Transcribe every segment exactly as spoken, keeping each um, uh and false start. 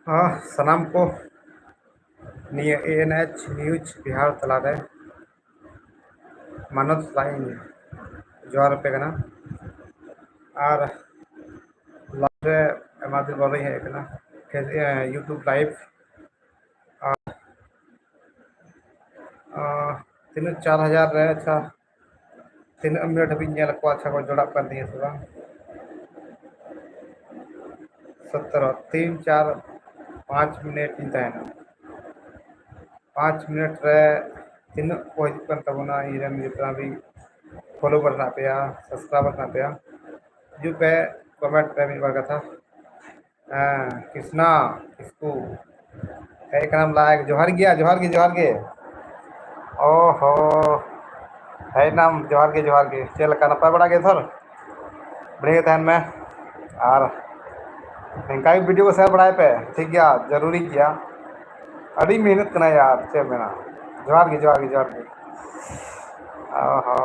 ᱦᱚᱸ, ᱥᱟᱱᱟᱢ ᱠᱚ ᱱᱤᱭᱟᱹ ᱮ ᱮᱱ ᱮᱭᱤᱪ ᱱᱤᱭᱩᱡᱽ ᱵᱤᱦᱟᱨ ᱛᱟᱞᱟᱨᱮ ᱢᱟᱱᱚᱛ ᱥᱟᱞᱟᱜ ᱤᱧ ᱡᱚᱦᱟᱨ ᱟᱯᱮ ᱠᱟᱱᱟ᱾ ᱟᱨ ᱞᱟᱭᱤᱵᱷ ᱨᱮ ᱟᱭᱢᱟ ᱫᱤᱱ ᱵᱟᱨᱮᱧ ᱦᱮᱡ ᱟᱠᱟᱱᱟ, ᱯᱷᱮᱥ-, ᱮ, YouTube ᱞᱟᱭᱤᱵᱷ᱾ ᱟᱨ, ᱟᱨ ᱛᱤᱱᱟᱹᱜ ᱪᱟᱨ ᱦᱟᱡᱟᱨ ᱨᱮ, ᱟᱪᱪᱷᱟ, ᱛᱤᱱᱟᱹᱜ ᱢᱤᱱᱤᱴ ᱦᱟᱹᱵᱤᱡ ᱧᱮᱞ ᱠᱚᱣᱟ, ᱟᱪᱪᱷᱟ, ᱠᱚ ᱡᱚᱲᱟᱜ ᱠᱟᱱ ᱛᱤᱧᱟᱹ ᱥᱮ ᱵᱟᱝ? ᱥᱚᱛᱨᱚ, ᱛᱤᱱ, ᱪᱟᱨ, ᱯᱟᱸᱪ ᱢᱤᱱᱤᱴ ᱤᱧ ᱛᱟᱦᱮᱱᱟ᱾ ᱯᱟᱸᱪ ᱢᱤᱱᱤᱴ ᱨᱮ ᱛᱤᱱᱟᱹᱜ ᱠᱚ ᱦᱤᱡᱩᱜ ᱠᱟᱱ ᱛᱟᱵᱚᱱᱟ, ᱤᱧ ᱨᱮᱱ ᱡᱚᱛᱚ ᱦᱟᱹᱵᱤᱡ ᱯᱷᱚᱞᱳᱣᱟᱨ ᱦᱮᱱᱟᱜ ᱯᱮᱭᱟ, ᱥᱟᱵᱥᱠᱨᱟᱭᱵᱟᱨ ᱦᱮᱱᱟᱜ ᱯᱮᱭᱟ, ᱦᱤᱡᱩᱜ ᱯᱮ, ᱠᱚᱢᱮᱱᱴ ᱯᱮ ᱢᱤᱫ ᱵᱟᱨ ᱠᱟᱛᱷᱟ᱾ ᱦᱮᱸ, ᱠᱨᱤᱥᱱᱟ ᱠᱤᱥᱠᱩ, ᱦᱮᱡ ᱠᱟᱱᱟᱢ ᱞᱟᱭᱤᱵᱷ᱾ ᱡᱚᱦᱟᱨ ᱜᱮᱭᱟ, ᱡᱚᱦᱟᱨ ᱜᱮ, ᱡᱚᱦᱟᱨ ᱜᱮ᱾ ᱚ ᱦᱚ, ᱦᱮᱡ ᱮᱱᱟᱢ, ᱡᱚᱦᱟᱨ ᱜᱮ, ᱡᱚᱦᱟᱨ ᱜᱮ᱾ ᱪᱮᱫ ᱞᱮᱠᱟ, ᱱᱟᱯᱟᱭ ᱵᱟᱲᱟ ᱜᱮ ᱛᱷᱚᱨ? ᱵᱷᱟᱹᱞᱤ ᱜᱮ ᱛᱟᱦᱮᱱ ᱢᱮ᱾ ᱟᱨ ᱱᱤᱝᱠᱟ ᱜᱮ ᱵᱷᱤᱰᱤᱭᱳ ᱠᱚ ᱥᱮᱭᱟᱨ ᱵᱟᱲᱟᱭ ᱯᱮ, ᱴᱷᱤᱠ ᱜᱮᱭᱟ, ᱡᱟᱹᱨᱩᱨᱤ ᱜᱮᱭᱟ᱾ ᱟᱹᱰᱤ ᱢᱮᱦᱱᱚᱛ ᱠᱟᱱᱟ ᱭᱟᱨ, ᱪᱮᱫ ᱮᱢ ᱢᱮᱱᱟ᱾ ᱡᱚᱦᱟᱨ ᱜᱮ, ᱡᱚᱦᱟᱨ ᱜᱮ, ᱡᱚᱦᱟᱨ ᱜᱮ᱾ ᱚ ᱦᱚ,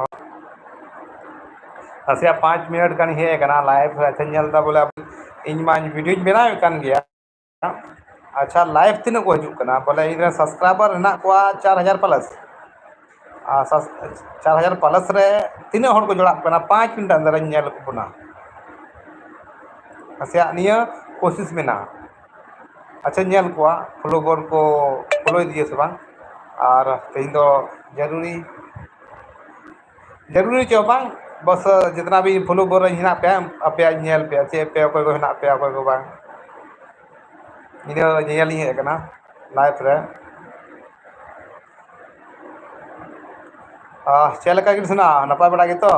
ᱱᱟᱥᱮᱭᱟᱜ ᱯᱟᱸᱪ ᱢᱤᱱᱤᱴ ᱜᱟᱱ ᱦᱮᱡ ᱟᱠᱟᱱᱟ ᱞᱟᱭᱤᱵᱷ ᱨᱮ, ᱟᱪᱪᱷᱟᱧ ᱧᱮᱞ ᱮᱫᱟ ᱵᱚᱞᱮ ᱤᱧ ᱢᱟᱧ ᱵᱷᱤᱰᱤᱭᱳᱧ ᱵᱮᱱᱟᱣᱮᱫ ᱠᱟᱱ ᱜᱮᱭᱟ᱾ ᱟᱪᱪᱷᱟ, ᱞᱟᱭᱤᱵᱷ ᱛᱤᱱᱟᱹᱜ ᱠᱚ ᱦᱤᱡᱩᱜ ᱠᱟᱱᱟ? ᱵᱚᱞᱮ ᱤᱧ ᱨᱮᱱ ᱥᱟᱵᱥᱠᱨᱟᱭᱵᱟᱨ ᱦᱮᱱᱟᱜ ᱠᱚᱣᱟ ᱪᱟᱨ ᱦᱟᱡᱟᱨ ᱯᱞᱟᱥ᱾ ᱟᱨ ᱥᱟᱵ-, ᱪᱟᱨ ᱦᱟᱡᱟᱨ ᱯᱞᱟᱥ ᱨᱮ ᱛᱤᱱᱟᱹᱜ ᱦᱚᱲ ᱠᱚ ᱡᱚᱲᱟᱜ ᱠᱟᱱᱟ? ᱯᱟᱸᱪ ᱢᱤᱱᱤᱴ ᱟᱱᱫᱟᱨ ᱤᱧ ᱧᱮᱞ ᱵᱚᱱᱟ᱾ ᱱᱟᱥᱮᱭᱟᱜ ᱱᱤᱭᱟᱹ ᱠᱳᱥᱤᱥ ᱢᱮᱱᱟᱜᱼᱟ᱾ ᱟᱪᱪᱷᱟ, ᱧᱮᱞ ᱠᱚᱣᱟ ᱯᱷᱚᱞᱳᱣᱟᱨ ᱠᱚ ᱯᱷᱚᱞᱳᱭᱮᱫᱤᱧᱟ ᱥᱮ ᱵᱟᱝ᱾ ᱟᱨ ᱛᱮᱦᱮᱧ ᱫᱚ ᱡᱟᱹᱨᱩᱨᱤ, ᱡᱟᱹᱨᱩᱨᱤ ᱪᱚ ᱵᱟᱝ, ᱵᱟᱥ ᱡᱤᱛᱱᱟ ᱵᱷᱤ ᱯᱷᱚᱞᱳᱣᱟᱨ ᱦᱮᱱᱟᱜ ᱯᱮᱭᱟ, ᱟᱯᱮᱭᱟᱜ ᱧᱮᱞ ᱯᱮᱭᱟ, ᱪᱮᱫ ᱯᱮ, ᱚᱠᱚᱭ ᱠᱚ ᱦᱮᱱᱟᱜ ᱯᱮᱭᱟ, ᱚᱠᱚᱭ ᱠᱚ ᱵᱟᱝ᱾ ᱤᱱᱟᱹ ᱧᱮᱧᱮᱞ ᱤᱧ ᱦᱮᱡ ᱟᱠᱟᱱᱟ ᱞᱟᱭᱤᱵᱷ ᱨᱮ᱾ ᱟᱦ, ᱪᱮᱫ ᱞᱮᱠᱟ ᱜᱮ ᱥᱟᱱᱟ? ᱱᱟᱯᱟᱭ ᱵᱟᱲᱟ ᱜᱮᱛᱚ?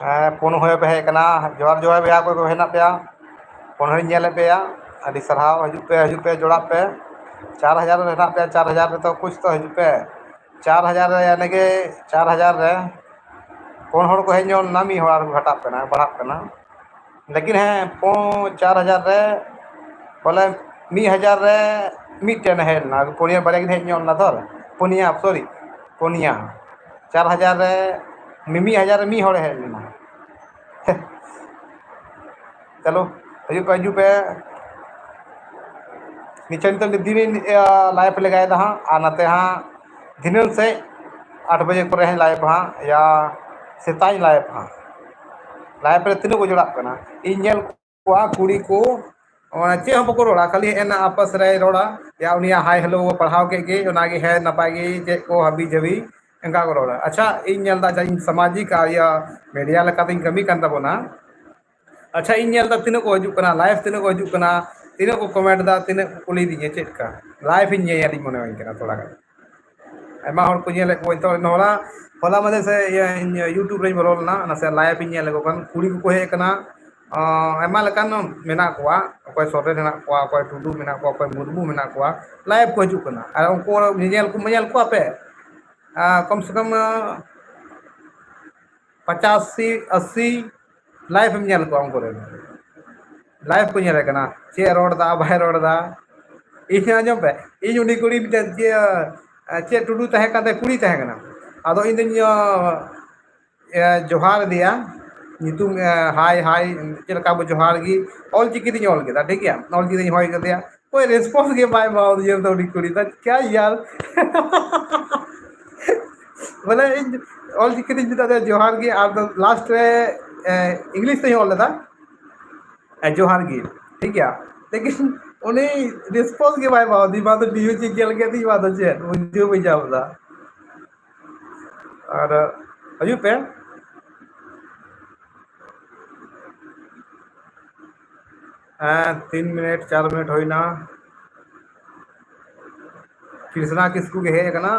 ᱦᱮᱸ, ᱯᱩᱱ ᱦᱚᱲ ᱯᱮ ᱦᱮᱡ ᱟᱠᱟᱱᱟ᱾ ᱡᱚᱦᱟᱨ, ᱡᱚᱦᱟᱨ ᱵᱚᱭᱦᱟ, ᱚᱠᱚᱭ ᱠᱚ ᱦᱮᱱᱟᱜ ᱯᱮᱭᱟ? ᱯᱩᱱ ᱦᱚᱲᱤᱧ ᱧᱮᱞᱮᱫ ᱯᱮᱭᱟ᱾ ᱟᱹᱰᱤ ᱥᱟᱨᱦᱟᱣ, ᱦᱤᱡᱩᱜ ᱯᱮ, ᱦᱤᱡᱩᱜ ᱯᱮ, ᱡᱚᱲᱟᱜ ᱯᱮ᱾ ᱪᱟᱨ ᱦᱟᱡᱟᱨ ᱨᱮ ᱦᱮᱱᱟᱜ ᱯᱮᱭᱟ, ᱪᱟᱨ ᱦᱟᱡᱟᱨ ᱨᱮ ᱛᱚ ᱠᱩᱪ ᱛᱚ ᱦᱤᱡᱩᱜ ᱯᱮ᱾ ᱪᱟᱨ ᱦᱟᱡᱟᱨ ᱨᱮ, ᱭᱟᱱᱤ ᱠᱤ ᱪᱟᱨ ᱦᱟᱡᱟᱨ ᱨᱮ ᱯᱩᱱ ᱦᱚᱲ ᱠᱚ ᱦᱮᱡ ᱧᱚᱜ ᱞᱮᱱᱟ, ᱢᱤᱫ ᱦᱚᱲ ᱟᱨ ᱜᱷᱟᱴᱟᱜ ᱠᱟᱱᱟ, ᱵᱟᱲᱦᱟᱜ ᱠᱟᱱᱟ᱾ ᱞᱮᱠᱤᱱ ᱦᱮᱸ, ᱯᱩᱱ, ᱪᱟᱨ ᱦᱟᱡᱟᱨ ᱨᱮ ᱵᱚᱞᱮ ᱢᱤᱫ ᱦᱟᱡᱟᱨ ᱨᱮ ᱢᱤᱫᱴᱮᱱ ᱦᱮᱡ ᱞᱮᱱᱟ, ᱯᱩᱱᱭᱟᱹ ᱵᱟᱨᱭᱟ ᱠᱤᱱ ᱦᱮᱡ ᱧᱚᱜ ᱞᱮᱱᱟ ᱛᱚ, ᱯᱩᱱᱭᱟ, ᱥᱚᱨᱤ, ᱯᱩᱱᱭᱟ᱾ ᱪᱟᱨ ᱦᱟᱡᱟᱨ ᱨᱮ, ᱢᱤᱢᱤᱫ ᱦᱟᱡᱟᱨ ᱨᱮ ᱢᱤᱫ ᱦᱚᱲᱮ ᱦᱮᱡ ᱞᱮᱱᱟ᱾ ᱪᱚᱞᱚ, ᱦᱤᱡᱩᱜ ᱯᱮ, ᱦᱤᱡᱩᱜ ᱯᱮ᱾ ᱱᱤᱪᱷᱚᱭ ᱱᱤᱛᱚᱜ ᱢᱤᱫ ᱫᱤᱱ ᱤᱧ, ᱤᱭᱟᱹ, ᱞᱟᱭᱤᱵᱷ ᱞᱮᱜᱟᱭᱮᱫᱟ ᱦᱟᱸᱜ, ᱟᱨ ᱱᱟᱛᱮ ᱦᱟᱸᱜ ᱫᱷᱤᱱᱟᱹᱱ ᱥᱮᱫ ᱟᱴ ᱵᱟᱡᱮ ᱠᱚᱨᱮ ᱦᱟᱸᱜ ᱞᱟᱭᱤᱵᱷ ᱦᱟᱸᱜ, ᱭᱟ ᱥᱮᱛᱟᱜ ᱤᱧ ᱞᱟᱭᱤᱵᱷ ᱦᱟᱸᱜ᱾ ᱞᱟᱭᱤᱵᱷ ᱨᱮ ᱛᱤᱱᱟᱹᱜ ᱠᱚ ᱡᱚᱲᱟᱜ ᱠᱟᱱᱟ? ᱤᱧ ᱧᱮᱞ ᱠᱚᱣᱟ ᱠᱩᱲᱤ ᱠᱚ, ᱚᱱᱟ ᱪᱮᱫ ᱦᱚᱸ ᱵᱟᱠᱚ ᱨᱚᱲᱟ, ᱠᱷᱟᱹᱞᱤ ᱦᱮᱡ ᱮᱱᱟ ᱟᱯᱟᱥ ᱨᱮᱭ ᱨᱚᱲᱟ, ᱭᱟ ᱩᱱᱤᱭᱟᱜ ᱦᱟᱭ ᱦᱮᱞᱳ ᱯᱟᱲᱦᱟᱣ ᱠᱮᱫ ᱜᱮ, ᱚᱱᱟᱜᱮ ᱦᱮᱸ ᱱᱟᱯᱟᱭ ᱜᱮ, ᱪᱮᱫ ᱠᱚ ᱦᱟᱹᱵᱤ ᱡᱟᱹᱵᱤ ᱚᱱᱠᱟ ᱠᱚ ᱨᱚᱲᱟ᱾ ᱟᱪᱪᱷᱟ, ᱤᱧ ᱧᱮᱞ ᱮᱫᱟ ᱡᱟᱦᱟᱸ ᱤᱧ ᱥᱟᱢᱟᱡᱤᱠ ᱟᱨ ᱤᱭᱟᱹ ᱢᱤᱰᱤᱭᱟ ᱞᱮᱠᱟᱛᱤᱧ ᱠᱟᱹᱢᱤ ᱠᱟᱱ ᱛᱟᱵᱚᱱᱟ᱾ ᱟᱪᱪᱷᱟ, ᱤᱧ ᱧᱮᱞ ᱮᱫᱟ ᱛᱤᱱᱟᱹᱜ ᱠᱚ ᱦᱤᱡᱩᱜ ᱠᱟᱱᱟ, ᱞᱟᱭᱤᱵᱷ ᱛᱤᱱᱟᱹᱜ ᱠᱚ ᱦᱤᱡᱩᱜ ᱠᱟᱱᱟ, ᱛᱤᱱᱟᱹᱜ ᱠᱚ ᱠᱚᱢᱮᱱᱴ ᱮᱫᱟ, ᱛᱤᱱᱟᱹᱜ ᱠᱚ ᱠᱩᱞᱤᱭᱮᱫᱤᱧᱟ ᱪᱮᱫ ᱞᱮᱠᱟ᱾ ᱞᱟᱭᱤᱵᱷ ᱤᱧ ᱧᱮᱧᱮᱞᱤᱧ ᱢᱚᱱᱮ ᱦᱩᱭ ᱠᱟᱱᱟ ᱛᱷᱚᱲᱟ ᱜᱟᱱ᱾ ᱟᱭᱢᱟ ᱦᱚᱲ ᱠᱚ ᱧᱮᱞᱮᱫ ᱠᱚᱣᱟ᱾ ᱱᱤᱛᱚᱜ ᱦᱚᱞᱟ, ᱦᱚᱞᱟ ᱢᱟᱫᱷᱮᱨ ᱥᱮ ᱤᱭᱟᱹ, ᱤᱧ YouTube ᱨᱮᱧ ᱵᱚᱞᱚ ᱞᱮᱱᱟ, ᱱᱟᱥᱮ ᱞᱟᱭᱤᱵᱷ ᱤᱧ ᱧᱮᱞ ᱞᱮᱠᱚ ᱠᱷᱟᱱ ᱠᱩᱲᱤ ᱠᱚᱠᱚ ᱦᱮᱡ ᱟᱠᱟᱱᱟ᱾ ᱟᱸ, ᱟᱭᱢᱟ ᱞᱮᱠᱟᱱ ᱢᱮᱱᱟᱜ ᱠᱚᱣᱟ, ᱚᱠᱚᱭ ᱥᱚᱨᱮᱱ ᱢᱮᱱᱟᱜ ᱠᱚᱣᱟ, ᱚᱠᱚᱭ ᱴᱩᱰᱩ ᱢᱮᱱᱟᱜ ᱠᱚᱣᱟ, ᱚᱠᱚᱭ ᱢᱩᱨᱢᱩ ᱢᱮᱱᱟᱜ ᱠᱚᱣᱟ, ᱞᱟᱭᱤᱵᱷ ᱠᱚ ᱦᱤᱡᱩᱜ ᱠᱟᱱᱟ᱾ ᱟᱨ ᱩᱱᱠᱩ ᱧᱮᱧᱮᱞ ᱠᱚ, ᱧᱮᱧᱮᱞ ᱠᱚᱣᱟ ᱯᱮ, ᱟᱸ, ᱠᱚᱢ ᱥᱮ ᱠᱚᱢ, ᱟᱸ, ᱯᱟᱪᱟᱥᱤ, ᱟᱥᱤ ᱞᱟᱭᱤᱵᱷ ᱮᱢ ᱧᱮᱞ ᱠᱚᱣᱟ ᱩᱱᱠᱩ ᱨᱮᱱ᱾ ᱞᱟᱭᱤᱵᱷ ᱠᱚ ᱧᱮᱞᱮ ᱠᱟᱱᱟ, ᱪᱮᱫ ᱮ ᱨᱚᱲ ᱮᱫᱟ, ᱵᱟᱭ ᱨᱚᱲ ᱮᱫᱟ᱾ ᱤᱧ ᱟᱸᱡᱚᱢ ᱯᱮ, ᱤᱧ ᱩᱱᱤ ᱠᱩᱲᱤ ᱢᱤᱫᱴᱮᱱ ᱪᱮᱫ, ᱪᱮᱫ ᱴᱩᱰᱩ ᱛᱟᱦᱮᱸ ᱠᱟᱱ ᱛᱟᱭ, ᱠᱩᱲᱤ ᱛᱟᱦᱮᱸ ᱠᱟᱱᱟ᱾ ᱟᱫᱚ ᱤᱧ ᱫᱚᱧ, ᱮ, ᱡᱚᱦᱟᱨ ᱟᱫᱮᱭᱟ, ᱧᱩᱛᱩᱢ, ᱮ, ᱦᱟᱭ, ᱦᱟᱭ, ᱪᱮᱫ ᱞᱮᱠᱟ ᱵᱚ ᱡᱚᱦᱟᱨ ᱜᱮ, ᱚᱞ ᱪᱤᱠᱤ ᱛᱤᱧ ᱚᱞ ᱠᱮᱫᱟ, ᱴᱷᱤᱠ ᱜᱮᱭᱟ, ᱚᱞ ᱪᱤᱠᱤ ᱛᱤᱧ ᱦᱚᱭ ᱠᱮᱫᱮᱭᱟ, ᱠᱳᱭ ᱨᱮᱥᱯᱚᱱᱥ ᱜᱮ ᱵᱟᱭ ᱮᱢᱟ ᱫᱤᱧᱟ ᱩᱱᱤ ᱠᱩᱲᱤ ᱫᱚ, ᱠᱭᱟ ᱭᱟᱨ? ᱵᱚᱞᱮ ᱤᱧ ᱚᱞ ᱪᱤᱠᱤ ᱛᱤᱧ ᱢᱮᱛᱟ ᱫᱮᱭᱟ ᱡᱚᱦᱟᱨ ᱜᱮ, ᱟᱨ ᱫᱚ ᱞᱟᱥᱴ ᱨᱮ, ᱮ, ᱤᱝᱞᱤᱥ ᱛᱤᱧ ᱚᱞ ᱞᱮᱫᱟ, ᱮ, ᱡᱚᱦᱟᱨ ᱜᱮ, ᱴᱷᱤᱠ ᱜᱮᱭᱟ, ᱞᱮᱠᱤᱱ ᱩᱱᱤ ᱨᱮᱥᱯᱚᱱᱥ ᱜᱮ ᱵᱟᱭ ᱮᱢᱟ ᱫᱤᱧᱟ, ᱵᱟ ᱫᱚ ᱵᱤᱭᱩᱡᱤᱠ ᱧᱮᱞ ᱠᱮᱫ ᱛᱤᱧ, ᱵᱟ ᱫᱚ ᱪᱮᱫ, ᱵᱩᱡᱷᱟᱹᱣ ᱵᱟᱹᱧ ᱧᱟᱢ ᱮᱫᱟ᱾ ᱟᱨ ᱦᱤᱡᱩᱜ ᱯᱮ᱾ ᱦᱮᱸ, ᱛᱤᱱ ᱢᱤᱱᱤᱴ, ᱪᱟᱨ ᱢᱤᱱᱤᱴ ᱦᱩᱭᱱᱟ᱾ ᱠᱨᱤᱥᱱᱟ ᱠᱤᱥᱠᱩ ᱜᱮ ᱦᱮᱡ ᱟᱠᱟᱱᱟ᱾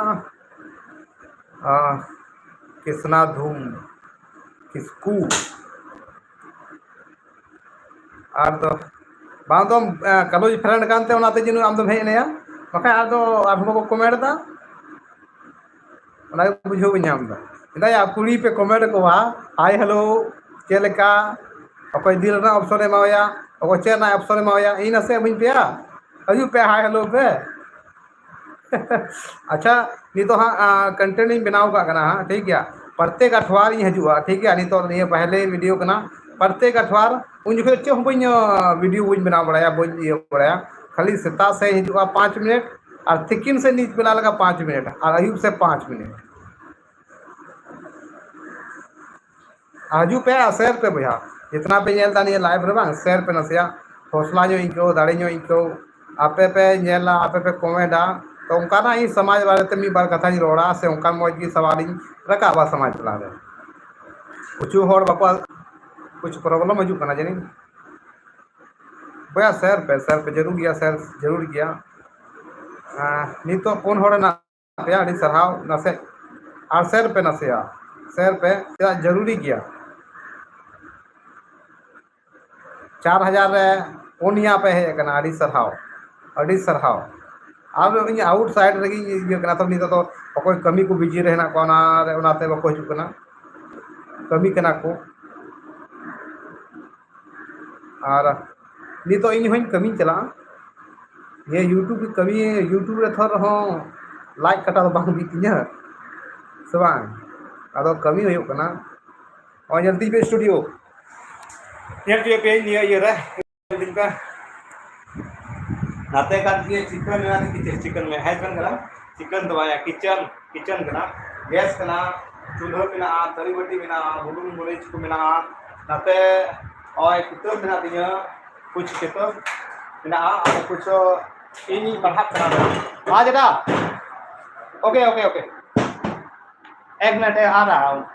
ᱟᱸ, ᱠᱨᱤᱥᱱᱟ ᱫᱷᱩᱢ ᱠᱤᱥᱠᱩ᱾ ᱟᱨ ᱫᱚ ᱵᱟᱝ ᱫᱚ, ᱮ, ᱠᱟᱞᱳᱡᱽ ᱯᱷᱨᱮᱱᱰ ᱠᱟᱱᱛᱮ ᱚᱱᱟᱛᱮ ᱡᱟᱹᱱᱤᱡ ᱟᱢ ᱫᱚᱢ ᱦᱮᱡ ᱮᱱᱟᱭᱟ, ᱵᱟᱠᱷᱟᱡ ᱟᱨ ᱫᱚ ᱟᱨᱦᱚᱸ ᱵᱟᱠᱚ ᱠᱚᱢᱮᱱᱴ ᱮᱫᱟ᱾ ᱚᱱᱟ ᱜᱮ ᱵᱩᱡᱷᱟᱹᱣ ᱵᱟᱹᱧ ᱧᱟᱢ ᱮᱫᱟ᱾ ᱢᱮᱛᱟᱭᱟ ᱠᱩᱲᱤ ᱯᱮ ᱠᱚᱢᱮᱱᱴ ᱠᱚᱣᱟ, ᱦᱟᱭ ᱦᱮᱞᱳ, ᱪᱮᱫ ᱞᱮᱠᱟ, ᱚᱠᱚᱭ ᱫᱤᱞ ᱨᱮᱱᱟᱜ ᱚᱯᱥᱚᱱ ᱮ ᱮᱢᱟᱣᱟᱭᱟ, ᱚᱠᱚᱭ ᱪᱮᱫ ᱨᱮᱱᱟᱜ ᱚᱯᱥᱚᱱ ᱮ ᱮᱢᱟᱣᱟᱭᱟ, ᱤᱧ ᱱᱟᱥᱮ ᱤᱢᱟᱹᱧ ᱯᱮᱭᱟ, ᱦᱤᱡᱩᱜ ᱯᱮ, ᱦᱟᱭ ᱦᱮᱞᱳ ᱯᱮ᱾ ᱟᱪᱪᱷᱟ, ᱱᱤᱛᱚᱜ ᱦᱟᱸᱜ ᱠᱚᱱᱴᱮᱱᱴ ᱤᱧ ᱵᱮᱱᱟᱣ ᱠᱟᱜ ᱠᱟᱱᱟ ᱦᱟᱸᱜ, ᱴᱷᱤᱠ ᱜᱮᱭᱟ? ᱯᱨᱚᱛᱮᱠ ᱟᱴᱷᱣᱟᱨ ᱤᱧ ᱦᱤᱡᱩᱜᱼᱟ, ᱴᱷᱤᱠ ᱜᱮᱭᱟ? ᱱᱤᱛᱚᱜ ᱱᱤᱭᱟᱹ ᱯᱟᱦᱞᱮ ᱵᱷᱤᱰᱤᱭᱳ ᱠᱟᱱᱟ, ᱯᱨᱚᱛᱮᱠ ᱟᱴᱷᱣᱟᱨ᱾ ᱩᱱ ᱡᱚᱠᱷᱚᱱ ᱪᱮᱫ ᱦᱚᱸ ᱵᱟᱹᱧ ᱵᱷᱤᱰᱤᱭᱳ ᱵᱟᱹᱧ ᱵᱮᱱᱟᱣ ᱵᱟᱲᱟᱭᱟ, ᱵᱟᱹᱧ ᱤᱭᱟᱹ ᱵᱟᱲᱟᱭᱟ᱾ ᱠᱷᱟᱹᱞᱤ ᱥᱮᱛᱟᱜ ᱥᱮᱫ ᱦᱤᱡᱩᱜᱼᱟ ᱯᱟᱸᱪ ᱢᱤᱱᱤᱴ, ᱟᱨ ᱛᱤᱠᱤᱱ ᱥᱮᱫ ᱱᱤᱭᱩᱡᱽ ᱵᱮᱱᱟᱣ ᱞᱟᱜᱟᱜᱼᱟ ᱯᱟᱸᱪ ᱢᱤᱱᱤᱴ, ᱟᱨ ᱟᱹᱭᱩᱵ ᱥᱮᱫ ᱯᱟᱸᱪ ᱢᱤᱱᱤᱴ᱾ ᱦᱤᱡᱩᱜ ᱯᱮ ᱟᱨ ᱥᱮᱭᱟᱨ ᱯᱮ ᱵᱚᱭᱦᱟ᱾ ᱡᱤᱛᱱᱟ ᱯᱮ ᱧᱮᱞ ᱮᱫᱟ ᱱᱤᱭᱟᱹ ᱞᱟᱭᱤᱵᱷ ᱨᱮ ᱵᱟᱝ, ᱥᱮᱭᱟᱨ ᱯᱮ ᱱᱟᱥᱮᱭᱟᱜ, ᱦᱚᱥᱞᱟ ᱧᱚᱜ ᱟᱹᱭᱠᱟᱹᱣ, ᱫᱟᱲᱮ ᱧᱚᱜ ᱟᱹᱭᱠᱟᱹᱣ᱾ ᱟᱯᱮ ᱯᱮ ᱧᱮᱞᱟ, ᱟᱯᱮ ᱯᱮ ᱠᱚᱢᱮᱱᱴᱟ, ᱛᱚ ᱚᱱᱠᱟᱱᱟᱜ ᱤᱧ ᱥᱚᱢᱟᱡᱽ ᱵᱟᱨᱮᱛᱮ ᱢᱤᱫ ᱵᱟᱨ ᱠᱟᱛᱷᱟᱧ ᱨᱚᱲᱟ, ᱥᱮ ᱚᱱᱠᱟᱱ ᱢᱚᱡᱽ ᱜᱮ ᱥᱟᱣᱟᱞᱤᱧ ᱨᱟᱠᱟᱵᱟ ᱥᱚᱢᱟᱡᱽ ᱛᱟᱞᱟᱨᱮ᱾ ᱠᱤᱪᱷᱩ ᱦᱚᱲ ᱵᱟᱠᱚ, ᱠᱩᱪᱷ ᱯᱨᱚᱵᱞᱮᱢ ᱦᱤᱡᱩᱜ ᱠᱟᱱᱟ ᱡᱟᱹᱱᱤᱡ᱾ ᱵᱚᱭᱦᱟ ᱥᱮᱭᱟᱨ ᱯᱮ, ᱥᱮᱭᱟᱨ ᱯᱮ, ᱡᱟᱹᱨᱩᱲ ᱜᱮᱭᱟ, ᱥᱮᱭᱟᱨ ᱡᱟᱹᱨᱩᱲ ᱜᱮᱭᱟ᱾ ᱟᱸ, ᱱᱤᱛᱚᱜ ᱯᱩᱱ ᱦᱚᱲ ᱦᱮᱱᱟᱜ ᱯᱮᱭᱟ, ᱟᱹᱰᱤ ᱥᱟᱨᱦᱟᱣ᱾ ᱱᱟᱥᱮ ᱟᱨ ᱥᱮᱭᱟᱨ ᱯᱮ, ᱱᱟᱥᱮᱭᱟᱜ ᱥᱮᱭᱟᱨ ᱯᱮ, ᱪᱮᱫᱟᱜ ᱡᱟᱹᱨᱩᱲᱤ ᱜᱮᱭᱟ᱾ ᱪᱟᱨ ᱦᱟᱡᱟᱨ ᱨᱮ ᱯᱩᱱᱭᱟ ᱯᱮ ᱦᱮᱡ ᱟᱠᱟᱱᱟ, ᱟᱹᱰᱤ ᱥᱟᱨᱦᱟᱣ, ᱟᱹᱰᱤ ᱥᱟᱨᱦᱟᱣ᱾ ᱟᱨ ᱤᱧ ᱟᱣᱩᱴ ᱥᱟᱭᱤᱰ ᱨᱮᱜᱮᱧ ᱤᱭᱟᱹ ᱠᱟᱱᱟ, ᱛᱚ ᱱᱤᱛᱚᱜ ᱫᱚ ᱚᱠᱚᱭ ᱠᱟᱹᱢᱤ ᱠᱚ ᱵᱤᱡᱤ ᱨᱮ ᱦᱮᱱᱟᱜ ᱠᱚᱣᱟ, ᱚᱱᱟ ᱨᱮ, ᱚᱱᱟᱛᱮ ᱵᱟᱠᱚ ᱦᱤᱡᱩᱜ ᱠᱟᱱᱟ, ᱠᱟᱹᱢᱤ ᱠᱟᱱᱟ ᱠᱚ᱾ ᱟᱨ ᱱᱤᱛᱚᱜ ᱤᱧ ᱦᱚᱸᱧ ᱠᱟᱹᱢᱤᱧ ᱪᱟᱞᱟᱜᱼᱟ᱾ ᱱᱤᱭᱟᱹ YouTube ᱠᱟᱹᱢᱤ, YouTube ᱨᱮ ᱛᱷᱚᱨ ᱨᱮᱦᱚᱸ ᱞᱟᱡ ᱠᱟᱴᱟ ᱫᱚ ᱵᱟᱝ ᱦᱩᱭᱩᱜ ᱛᱤᱧᱟᱹ, ᱥᱮ ᱵᱟᱝ? ᱟᱫᱚ ᱠᱟᱹᱢᱤ ᱦᱩᱭᱩᱜ ᱠᱟᱱᱟ᱾ ᱱᱚᱜᱼᱚᱭ ᱧᱮᱞ ᱛᱤᱧ ᱯᱮ ᱥᱴᱩᱰᱤᱭᱳ, ᱧᱮᱞ ᱦᱚᱪᱚᱭ ᱯᱮ ᱱᱤᱭᱟᱹ ᱤᱭᱟᱹ ᱨᱮ, ᱧᱮᱞ ᱛᱤᱧ ᱯᱮ᱾ ᱱᱟᱛᱮ ᱠᱟᱱ ᱛᱤᱧᱟᱹ ᱪᱤᱠᱮᱱ ᱢᱮᱱᱟᱜ ᱛᱤᱧᱟ, ᱪᱤᱠᱮᱱ ᱢᱮ, ᱦᱮᱸ, ᱪᱤᱠᱮᱱ ᱠᱟᱱᱟ᱾ ᱪᱤᱠᱮᱱ ᱫᱚ ᱵᱟᱝ, ᱠᱤᱪᱮᱱ, ᱠᱤᱪᱮᱱ ᱠᱟᱱᱟ᱾ ᱜᱮᱥ ᱠᱟᱱᱟ, ᱪᱩᱞᱦᱟᱹ ᱢᱮᱱᱟᱜᱼᱟ, ᱛᱷᱟᱹᱨᱤ ᱵᱟᱹᱴᱤ ᱢᱮᱱᱟᱜᱼᱟ, ᱵᱩᱞᱩᱝ ᱢᱟᱹᱨᱤᱪ ᱠᱚ ᱢᱮᱱᱟᱜᱼᱟ᱾ ᱱᱟᱛᱮ ᱱᱚᱜᱼᱚᱭ ᱠᱤᱛᱟᱹᱵ ᱢᱮᱱᱟᱜ ᱛᱤᱧᱟᱹ, ᱠᱩᱪ ᱠᱤᱛᱟᱹᱵ ᱢᱮᱱᱟᱜᱼᱟ, ᱟᱨ ᱠᱩᱪ ᱤᱧᱤᱧ ᱯᱟᱲᱦᱟᱜ ᱠᱟᱱᱟ᱾ ᱦᱮᱸ ᱡᱮᱴᱟ, OK, OK, OK, ᱮᱠ ᱢᱤᱱᱤᱴ, ᱮ, ᱟ ᱨᱟᱦᱟ ᱦᱩᱸ᱾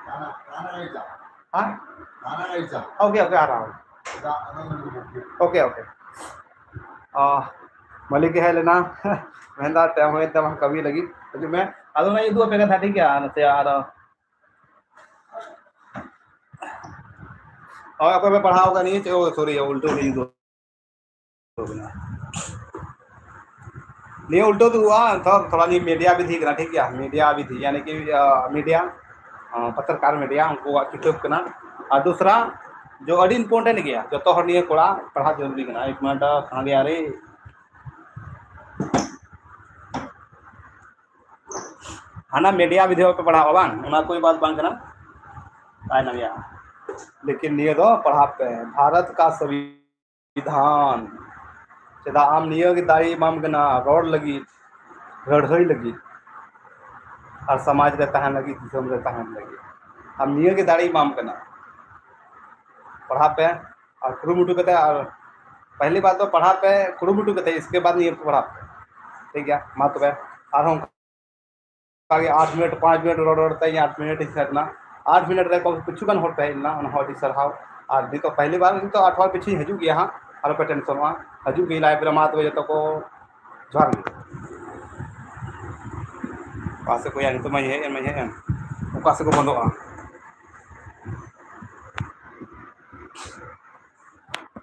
ᱦᱮᱸ? OK, OK, ᱟ ᱨᱟᱦᱟ ᱦᱩᱸ᱾ OK, OK. ᱚ, ᱢᱟᱹᱞᱤᱠ ᱜᱮ ᱦᱮᱡ ᱞᱮᱱᱟ᱾ ᱢᱮᱱᱫᱟ, "ᱴᱟᱭᱤᱢ ᱦᱩᱭᱮᱱ ᱛᱟᱢᱟ ᱠᱟᱹᱢᱤ ᱞᱟᱹᱜᱤᱫ, ᱦᱤᱡᱩᱜ ᱢᱮ᱾" ᱟᱫᱚ ᱚᱱᱟ ᱩᱫᱩᱜ ᱟᱯᱮ ᱠᱟᱱ ᱛᱟᱦᱮᱸ, ᱴᱷᱤᱠ ᱜᱮᱭᱟ, ᱱᱚᱛᱮ ᱟᱨ ᱦᱳᱭ, ᱚᱠᱚᱭ ᱯᱮ ᱯᱟᱲᱦᱟᱣ ᱠᱟᱱ ᱱᱤᱭᱟᱹ ᱪᱮᱫ? ᱳ, ᱥᱚᱨᱤ, ᱩᱞᱴᱟᱹ ᱞᱤᱧ ᱩᱫᱩᱜ ᱟᱵᱤᱱᱟ᱾ ᱱᱤᱭᱟᱹ ᱩᱞᱴᱟᱹ ᱫᱩᱲᱩᱵᱼᱟ, ᱛᱷᱚ-, ᱛᱷᱚᱲᱟ ᱱᱤᱭᱟᱹ ᱢᱤᱰᱤᱭᱟ ᱵᱤᱫᱷᱤ ᱠᱟᱱᱟ, ᱴᱷᱤᱠ ᱜᱮᱭᱟ? ᱢᱤᱰᱤᱭᱟ ᱵᱤᱫᱷᱤ, ᱭᱟᱱᱤ ᱠᱤ, ᱟ, ᱢᱤᱰᱤᱭᱟ, ᱟ, ᱯᱚᱛᱨᱚᱠᱟᱨ ᱢᱤᱰᱤᱭᱟ, ᱩᱱᱠᱩᱣᱟᱜ ᱠᱤᱛᱟᱹᱵ ᱠᱟᱱᱟ᱾ ᱟᱨ ᱫᱩᱥᱨᱟ, ᱡᱚ ᱟᱹᱰᱤ important ᱜᱮᱭᱟ, ᱡᱚᱛᱚ ᱦᱚᱲ ᱱᱤᱭᱟᱹ ᱠᱚᱲᱟ ᱯᱟᱲᱦᱟᱜ ᱡᱚᱨᱩᱨᱤ ᱠᱟᱱᱟ᱾ ᱮᱠ ᱢᱤᱱᱤᱴ, ᱠᱷᱟᱱ ᱜᱮ ᱟᱨᱮ ᱦᱟᱱᱟ ᱢᱤᱰᱤᱭᱟ ᱵᱤᱫᱷᱮᱭᱚᱠ ᱯᱮ ᱯᱟᱲᱦᱟᱣᱟ ᱵᱟᱝ, ᱚᱱᱟ ᱠᱚ ᱵᱟᱛ ᱵᱟᱝ ᱠᱟᱱᱟ᱾ ᱛᱟᱭᱱᱚᱢ ᱜᱮᱭᱟ᱾ ᱞᱮᱠᱤᱱ ᱱᱤᱭᱟᱹ ᱫᱚ ᱯᱟᱲᱦᱟᱣ ᱯᱮ, ᱵᱷᱟᱨᱚᱛ ᱠᱟ ᱥᱚᱝᱵᱤᱫᱷᱟᱱ᱾ ᱪᱮᱫᱟᱜ ᱟᱢ ᱱᱤᱭᱟᱹ ᱜᱮ ᱫᱟᱲᱮ ᱮᱢᱟᱢ ᱠᱟᱱᱟ ᱨᱚᱲ ᱞᱟᱹᱜᱤᱫ, ᱞᱟᱹᱲᱦᱟᱹᱭ ᱞᱟᱹᱜᱤᱫ, ᱟᱨ ᱥᱚᱢᱟᱡᱽ ᱨᱮ ᱛᱟᱦᱮᱱ ᱞᱟᱹᱜᱤᱫ, ᱫᱤᱥᱚᱢ ᱨᱮ ᱛᱟᱦᱮᱱ ᱞᱟᱹᱜᱤᱫ᱾ ᱟᱢ ᱱᱤᱭᱟᱹ ᱜᱮ ᱫᱟᱲᱮ ᱮᱢᱟᱢ ᱠᱟᱱᱟ᱾ ᱯᱟᱲᱦᱟᱜ ᱯᱮ ᱟᱨ ᱠᱩᱨᱩᱢᱩᱴᱩ ᱠᱟᱛᱮ, ᱟᱨ ᱯᱟᱦᱞᱤ ᱵᱟᱨ ᱫᱚ ᱯᱟᱲᱦᱟᱜ ᱯᱮ, ᱠᱩᱨᱩᱢᱩᱴᱩ ᱠᱟᱛᱮ, ᱤᱥᱠᱮ ᱵᱟᱫ ᱱᱤᱭᱟᱹ ᱯᱟᱲᱦᱟᱜ ᱯᱮ᱾ ᱴᱷᱤᱠ ᱜᱮᱭᱟ, ᱢᱟ ᱛᱚᱵᱮ ᱟᱨᱦᱚᱸ ᱚᱱᱠᱟ ᱜᱮ ᱟᱴ ᱢᱤᱱᱤᱴ, ᱯᱟᱸᱪ ᱢᱤᱱᱤᱴ ᱨᱚᱲ ᱨᱚᱲ ᱛᱮ ᱤᱧ ᱟᱴ ᱢᱤᱱᱤᱴ ᱤᱧ ᱥᱮᱴ ᱮᱱᱟ᱾ ᱟᱴ ᱢᱤᱱᱤᱴ ᱨᱮ ᱠᱤᱪᱷᱩ ᱜᱟᱱ ᱦᱚᱲ ᱯᱮ ᱦᱮᱡ ᱞᱮᱱᱟ, ᱚᱱᱟ ᱦᱚᱸ ᱟᱹᱰᱤ ᱥᱟᱨᱦᱟᱣ᱾ ᱟᱨ ᱱᱤᱛᱚᱜ ᱯᱟᱦᱞᱤ ᱵᱟᱨ, ᱱᱤᱛᱚᱜ ᱟᱴ ᱵᱟᱨ ᱯᱤᱪᱷᱤᱧ ᱦᱤᱡᱩᱜ ᱜᱮᱭᱟ ᱦᱟᱸᱜ, ᱟᱞᱚ ᱯᱮ ᱴᱮᱱᱥᱚᱱᱚᱜᱼᱟ, ᱦᱤᱡᱩᱜ ᱜᱮ ᱞᱟᱭᱤᱵᱷ ᱨᱮ᱾ ᱢᱟ ᱛᱚᱵᱮ ᱡᱚᱛᱚ ᱠᱚ ᱡᱚᱦᱟᱨ ᱜᱮ᱾ ᱚᱠᱟ ᱥᱮᱫ ᱠᱚ ᱭᱟ, ᱱᱤᱛᱚᱜ ᱢᱟᱧ ᱦᱮᱡ ᱮᱱ, ᱢᱟᱧ ᱦᱮᱡ ᱮᱱ, ᱚᱠᱟ ᱥᱮᱫ ᱠᱚ ᱵᱚᱱᱫᱚᱜᱼᱟ?